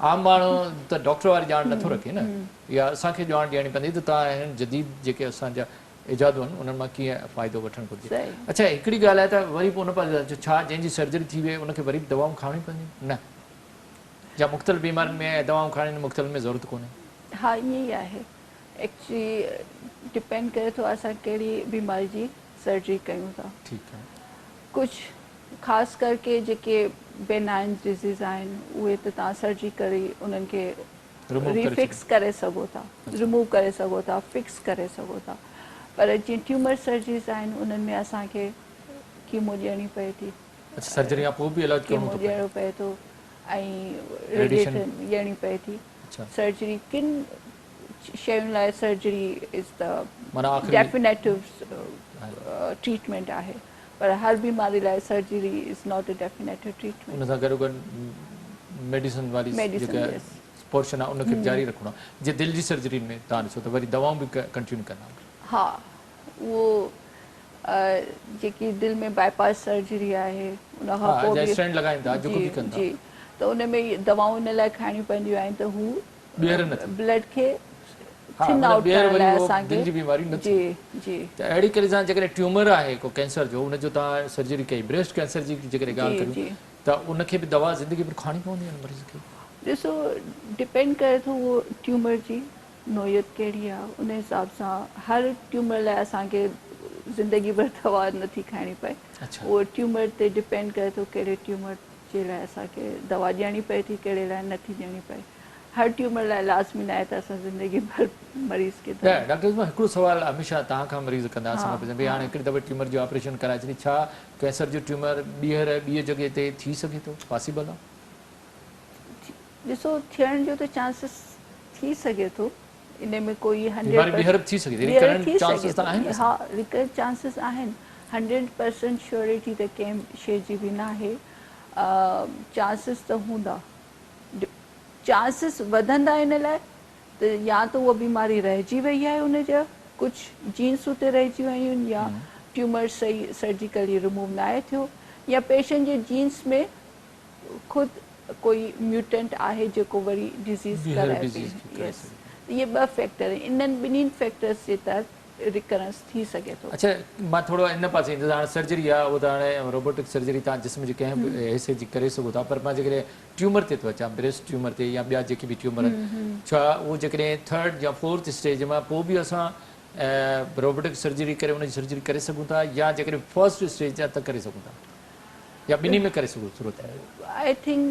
عام ماڻهو ته ڊاڪٽر واري ڄاڻ نٿو رکي نه اها اسان کي ڄاڻ ڏيڻي پوندي ته توهان هنن جديد جيڪي اسان جا ايجادون آهن انهن مان ڪيئن فائدو وٺڻ گهرجي اڇا هڪڙي ڳالهه آهي ته وري به ان پاسي ڇا جنهن جي سرجري ٿي وئي ان کي وري به دوائون کائڻيون پونديون نه جا مختلف بيمارين ۾ دوائون کائڻ جي مختلف ۾ ضرورت ڪونهي. ها ائين ئي آهي ايڪچولي ڊپينڊ ڪري ٿو اسان ڪهڙي بيماري جي سرجري ڪيون ٿا. ٺيڪ آهي. ڪجهه خاص ڪر ڪي جيڪي بينائن ڊزيز آهن اهي ته توهان سرجري ڪري انهن کي ريفڪس ڪري سگهو ٿا ريموو ڪري سگهو ٿا فڪس ڪري سگهو ٿا پر جيئن ٽيومر سرجريز آهن انهن ۾ اسان کي ڪيمو ڏيڻي پئي ٿي. اڇا سرجري کان پوء به علاج ڪرڻو ٿو پئي. ڪيمو ڏيڻو پئي ٿو ۽ ريڊيشن ڏيڻي پئي ٿي. سرجري ڪن شين لاء سرجري از the ڊيفينيٽو ٽريٽمينٽ آهي پر هر بيماري لاء surgery is not a definitive treatment. ان سان گڏو گڏ ميڊيسن واري جيڪا پورشن آهي ان کي به جاري رکڻو آهي. جي دل جي سرجري ۾ توهان ڏسو ته وري دوائون به ڪنٽينيو ڪرڻا. ها اهو جيڪي دل ۾ بائي پاس سرجري آهي ان کان پوء به اسٽينٽ لڳائين ٿا جيڪو به ڪن ٿا جي ته ان ۾ دوائون ان لاء کائڻيون پونديون آهن ته هو ٻيهر نه ٿئي بلڊ کي ٿن آئوٽ ڪرڻ لاء اسان کي دل جي بيماري نه ٿئي جي جي ته اهڙي طرح سان جيڪڏهن ٽيومر آهي ڪو ڪينسر جو ان جو توهان سرجري ڪئي بريسٽ ڪينسر جي جيڪڏهن ڳالهه ڪريون ته ان کي به دوا زندگي ڀر کائڻي پوندي ان مريض کي. ڏسو ڊپينڊ ڪري ٿو اهو ٽيومر جي نوعيت ڪهڙي آ ان حساب سان هر ٽيومر لاء اسان کي زندگي ڀر دوا نٿي کائڻي پئي اهو ٽيومر تي ڊپينڊ ڪري ٿو ڪهڙي ٽيومر جي لاء اسان کي دوا ڏيڻي پئي ٿي ڪهڙي لاء نٿي ڏيڻي پئي هر ٽيومر لاء لازمي ناهي ته اسان زندگي ڀر مريض کي دوا. ڊاڪٽر عظميٰ هڪڙو سوال هميشه توهان کان مريض ڪندا اسان کان پڇندا ڀئي هاڻي هڪڙي دفعي ٽيومر جو آپريشن ڪرائي ڇڏي ڇا ڪينسر جو ٽيومر ٻيهر ٻي جڳهه تي ٿي سگهي ٿو پاسيبل آ؟ ڏسو ٿيڻ جو ته چانسز ٿي سگهي ٿو ان ۾ ڪوئي بيماري ٻيهر به ٿي سگهي ٿي ريڪرنٽ چانسز ته آهن ها ريڪرنٽ چانسز آهن 100% شيورٽي ته ڪنهن شي جي به ناهي چانسز ته هوندا چانسز وڌندا ان لاء ته يا ته اها بيماري رهجي وئي آهي ان جا ڪجهه جينس اتي رهجي ويون آهن يا ٽيومر صحيح سرجيڪلي ريموو ناهي ٿيو يا پيشنٽ جي جينس ۾ خود ڪوئي ميوٽنٽ آهي جيڪو وري ڊزيز ڪرائي پئي. يس اهي ٻه فيڪٽر آهن، انهن ٻنهين فيڪٽرز جي تحت ريڪرنس ٿي سگهي ٿو. اڇا مان ٿورو ان پاسي ايندس، هاڻي سرجري آهي اهو ته هاڻي روبوٽڪ سرجري توهان جسم جي ڪنهن به حصي جي ڪري سگهو ٿا، پر مان جيڪڏهن ٽيومر تي ٿو اچان، بريسٽ ٽيومر تي يا ٻيا جيڪي به ٽيومر آهن، ڇا اهو جيڪڏهن ٿرڊ يا فورٿ اسٽيج ۾ پوء به اسان روبوٽڪ سرجري ڪري ان جي سرجري ڪري سگهون ٿا يا جيڪڏهن فرسٽ اسٽيج آهي ته ڪري سگهون ٿا يا ٻنهي ۾ ڪري سگهون صورت ۾؟ I think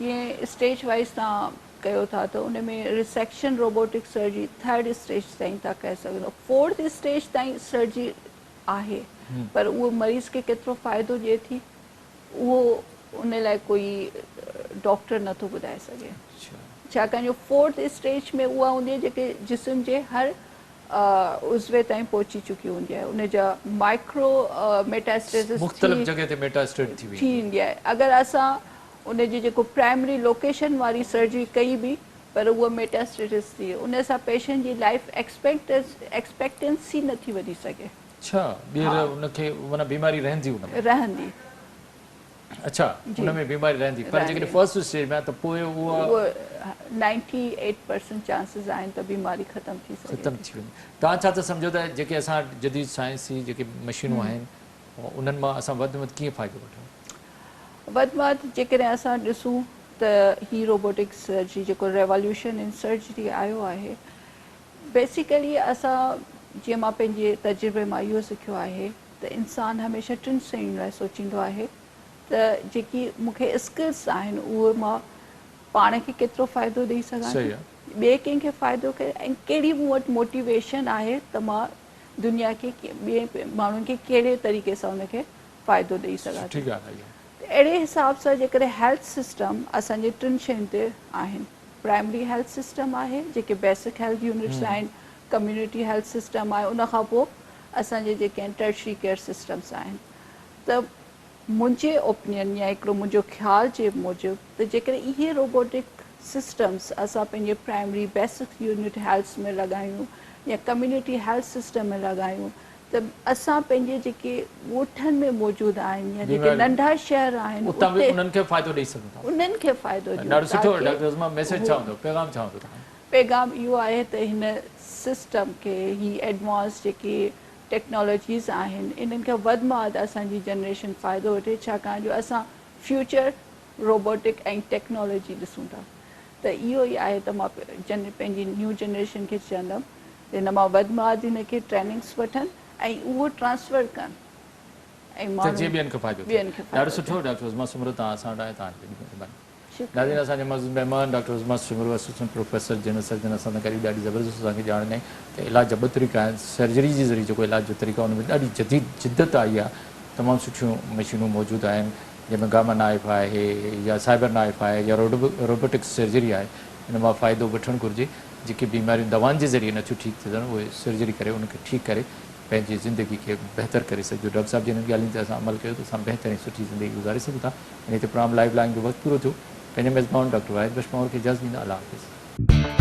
جيئن اسٽيج وائيز توهان ڪيو ٿا ته ان ۾ resection robotic surgery third stage تائين توهان ڪري سگهندو، فورٿ اسٽيج تائين سرجري آهي پر اهو مريض کي ڪيترو فائدو ڏئي ٿي اهو ان لاء ڪوئي ڊاڪٽر نٿو ٻڌائي سگهي، ڇاڪاڻ جو فورٿ اسٽيج ۾ اها هوندي آهي جيڪي جسم جي هر عضوي تائين پهچي چڪي هوندي آهي، ان جا مائڪرو ميٽاسٽيسس مختلف جڳهه تي ميٽاسٽيٽ ٿي ويندي آهي. اگر اسان ان جي جيڪو پرائمري لوڪيشن واري سرجري ڪئي به پر اها ميٽاسٽيسس ٿي ان سان پيشنٽ جي لائف ايڪسپيڪٽنسي نٿي وڌي سگهي. اڇا ٻيهر ان کي معنيٰ بيماري رهندي ان ۾. رهندي. اڇا ان ۾ بيماري رهندي پر جيڪڏهن فرسٽ اسٽيج ۾ آهي ته پوء اها. نائنٽي ايٽ پرسنٽ چانسز آهن ته بيماري ختم ٿي سگهي ٿي. ختم ٿي ويندي. توهان ڇا ٿا سمجهو ته جيڪي اسان وٽ جديد سائنسي جيڪي مشينون آهن انهن مان اسان وڌ ۾ وڌ ڪيئن فائدو وٺون؟ وڌ ۾ وڌ جيڪڏهن اسان ڏسون ته هي روبوٽڪ سرجري جيڪو ريواليوشن ان سرجري آيو آهي بيسيڪلي اسان جيئن مان پنهنجي تجربي مان اهو سکيو آهي ته انسان هميشه ٽن شين لاء سوچيندو آهي ته جيڪي مون کي اسڪلس آهن اهي مان پاڻ کي ڪيترو فائدو ڏئي سگهان ٿي، ٻئي ڪنهن کي فائدو ڪري ۽ ڪهڙي مون وٽ موٽيويشن آهي ته مان دنيا کي ٻئي ماڻهن کي ڪهڙي طريقي سان ان کي فائدو ڏئي سگهان ٿي. ته اهڙي حساب سان جيڪڏهن هيلٿ سسٽم اسان جي ٽن شين تي آهن، پرائمري هيلٿ سسٽم آهي جيڪي بيسڪ هيلٿ يونٽس آهن، ڪميونٽي هيلٿ سسٽم آهي ان کان پوء اسان جي جيڪي آهن ٽرشري ڪيئر سسٽمس آهن ته منهنجي اوپنين يا هڪڙو منهنجو خيال جي موجب ته جيڪڏهن اهي روبوٽڪ سسٽمس اسان پنهنجي پرائمري بيسڪ يونٽ هيلٿس ۾ لڳايون يا ڪميونٽي هيلٿ سسٽم ۾ لڳايون ته اسان پنهنجي جيڪي ڳوٺن ۾ موجود آهن يا جيڪي ننڍا شهر آهن اتان به انهن کي فائدو ڏئي سگهون ٿا. انهن کي فائدو ڏيون ڏاڍو سٺو ڊاڪٽر عظميٰ ميسيج ڇا هوندو پيغام ڇا هوندو توهان جو؟ پيغام اهو آهي ته هن سسٽم کي هي ايڊوانس جيڪي ٽيڪنالاجيز آهن انهن کان وڌ مان وڌ اسان جي جنريشن فائدو وٺي ڇاڪاڻ جو اسان فيوچر روبوٽڪ ۽ ٽيڪنالاجي ڏسون ٿا ته اهو ئي آهي ته مان پنهنجي نيو جنريشن کي چوندم ته هن مان وڌ مان وڌ هن کي ٽريننگس وٺن ۽ اهو ٽرانسفر ڪن ۽ ته جيئن ٻين کي فائدو ٿئي. ڏاڍو سٺو ڊاڪٽر عظميٰ سومرو توهان اسان وٽ آيا توهان جي وڏي مهرباني. ناظرين اسان جا معزز مهمان doctor Uzma Soomro assistant professor general surgeon اسان سان گڏ ڏاڍي زبردست اسان کي ڄاڻ ڏنائين ته علاج جا ٻه طريقا آهن سرجري جي ذريعي جيڪو علاج جو طريقو آهي ان ۾ ڏاڍي جديد جدت آئي آهي تمام سٺيون مشينون موجود آهن جنهن ۾ گاما نائف آهي يا سائبر نائف آهي يا روبوٽڪ سرجري آهي ان مان فائدو وٺڻ گهرجي جيڪي بيماريون دوائن جي ذريعي نٿيون ٺيڪ ٿي سگهن اهي سرجري ڪري ان کي ٺيڪ ڪري پنهنجي زندگي کي بهتر ڪري سگهجي ڊاڪٽر صاحب جي انهن ڳالهين تي اسان عمل ڪيو ته اسان بهتر ۽ سٺي زندگي گذاري سگهون ٿا. انهيء تي پروگرام لائيو لائين جو وقت پورو ٿيو. پنهنجي ميزبان ڊاڪٽر واحد بخش پنهور کي اجازت ڏيندا. الله حافظ.